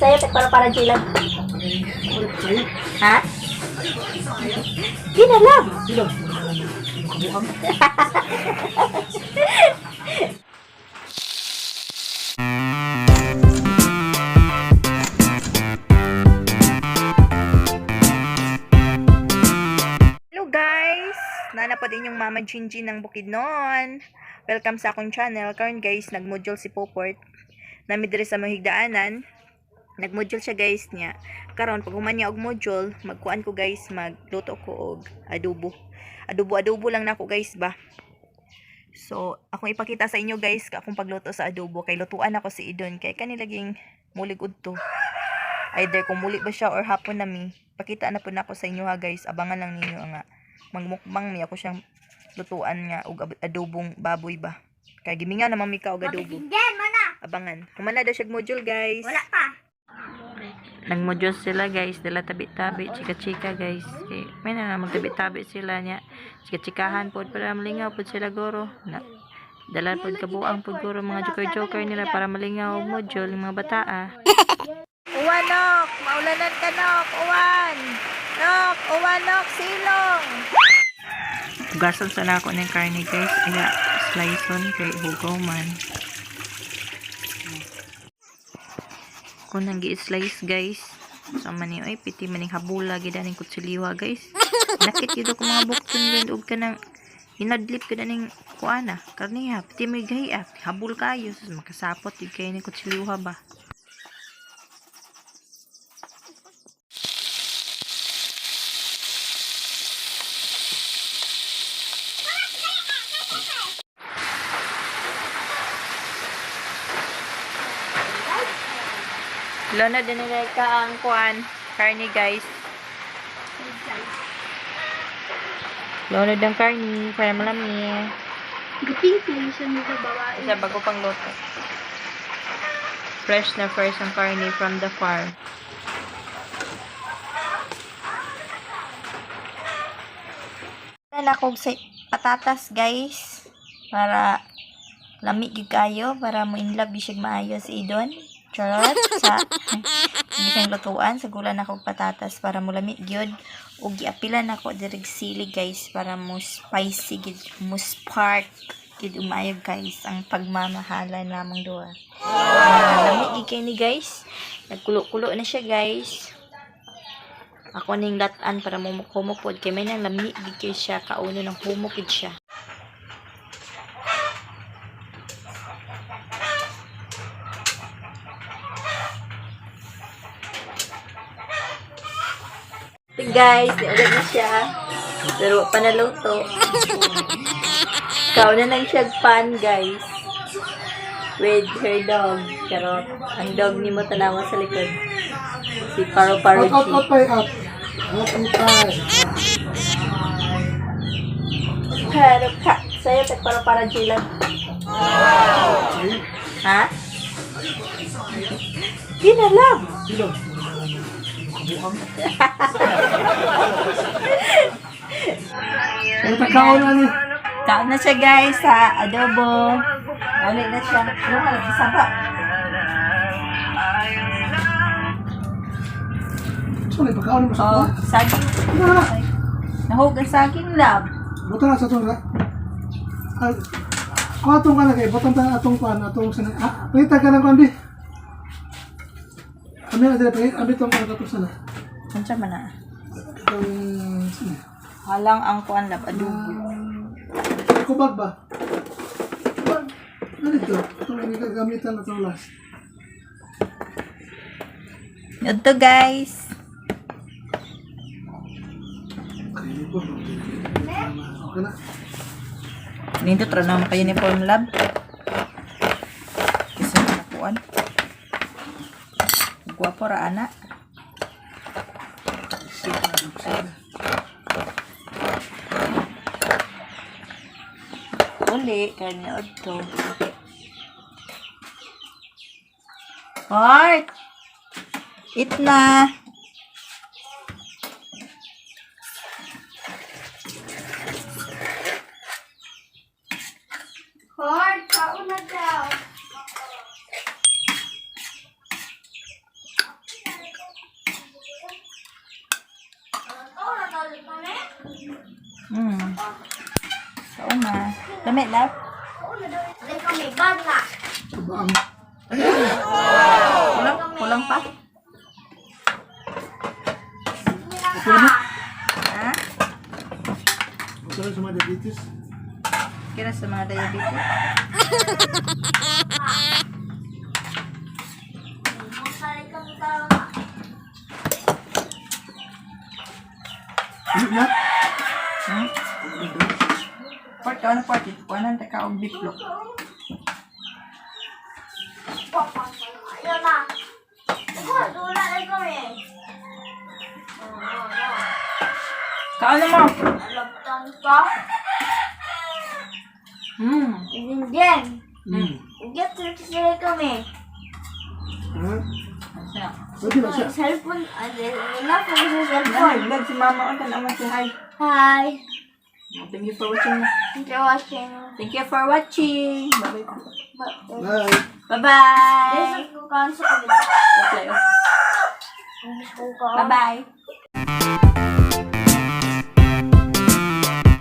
Sa'yo, para para Jilan. Ha? Di na lang. Hello guys! Nana pa din yung Mama Jinjin ng Bukidnon. Welcome sa akong channel. Karon guys, nagmodule si Poport. Nami diri sa mahigdaanan. Nagmodule siya guys niya. Karon pag human niya og module, magkuan ko guys, magluto ko og adobo. Adobo-adobo lang nako guys ba. So, akong ipakita sa inyo guys ka akong pagluto sa adobo kay lutuan ako si Idon kay kani laging mulig udto. Either kung muli ba siya or hapon na mi. Pakita na po nako sa inyo ha guys. Abangan lang ninyo nga magmukbang mi ako siyang lutuan nga og adobong baboy ba. Kay giminga naman mi ka og adobo. Mabigyan mo na. Abangan. Humana daw siya module guys. Wala pa. Nagmodule sila guys, dala tabi-tabi, chika-chika guys. Kay may na magtabi-tabi sila niya. Chika-chikahan pod para malingaw pod sila goro. Na, dala pod kabuang pod goro mga joker-joker nila para malingaw og module yung mga bata ah. Uwan nok, maulanan ka nok, uwan. Nok, uwan nok, silong. Hugasan sana ako ng karne guys. Aya, slice on kay hugaw man. Kung nang gi-slice guys. So man ni oy piti maning habula gid aning kutsiliwa guys. Nakit gyud ako mga bukton gud og kanang hinadlip gud aning kuana karniha piti may gahi ah habol kayo sus makasapot gyud kayo ning kutsiliwa ba. Lona din nila ka ang kuan karni guys. Lona ang karni para malami. Gipink na siya nito babae. Isa bago pang luto. Fresh na fresh ang karni from the farm. Nalakog sa patatas guys para lami gyud kayo para mo in love gyud siya maayo si Idon. Charot sa gisang lutuan sa gula na kog patatas para mo lami gyud ug giapilan nako diri sili guys para mo spicy gyud mo spark gyud umayo guys ang pagmamahalan namong duha. Ah, lami gyud kay ni guys. Nagkulo-kulo na siya guys. Ako ning latan para mumukumok pod kay may nang lami gyud kay siya kauno ng humok gyud siya. Guys, niulit na siya. Pero wa pa naluto. Kauna lang siya pan, guys. With her dog. Charot. Ang dog ni mo tanawa sa likod. Si Paro Paro Out, out, G. out, pay, out. Out, out, pay. Pero ka, sa'yo, tag Paro Paro G lang. Ha? Di na lang. Bilog. Ang pagkaon na ni. Kaon na siya guys sa adobo. Ulit na siya. Ano ka lang, saba. So, may pagkaon mo sa Oh, kuha. saging. Ano na? Nahog ang saging love. Buto na sa itong ra. Ah, Kuha atong ka na kay, butong ta atong kuan, atong sana. Ah, pahita ka ng kuan, bi. Ami na dila, pahita, ami tong kuan atong sana. Unsa man na? Itong, sino? Halang ang kuan love adobo. Kubag ba? Kubag. Ano dito? Itong gagamitan na itong last. Ito guys. Okay, po. Okay na. Nindot ra naman kayo uniform lab. Isa na kuan. Gwapo ra ana. Uli kay ni to. Heart. Eat na. Hard, kauna daw. Kauna. Lami, love. Kami bana. Kabaang. Kulang, kulang pa. Okay na. Ha? Okay na sa mga diabetes. Kira sa mga diabetes. Ano na? Port, kauna port. Kuanan ta ka og biplok. Kauna mo. Kami. Ha? Siya. Pwede na siya. Cellphone, wala po sa cellphone. Vlog si mama o tanaman si hi. Hi. Thank you for watching. Thank you for watching. Thank you for watching. Bye bye. Bye. Bye bye. There's a kukan sa kabila. Okay. Bye bye.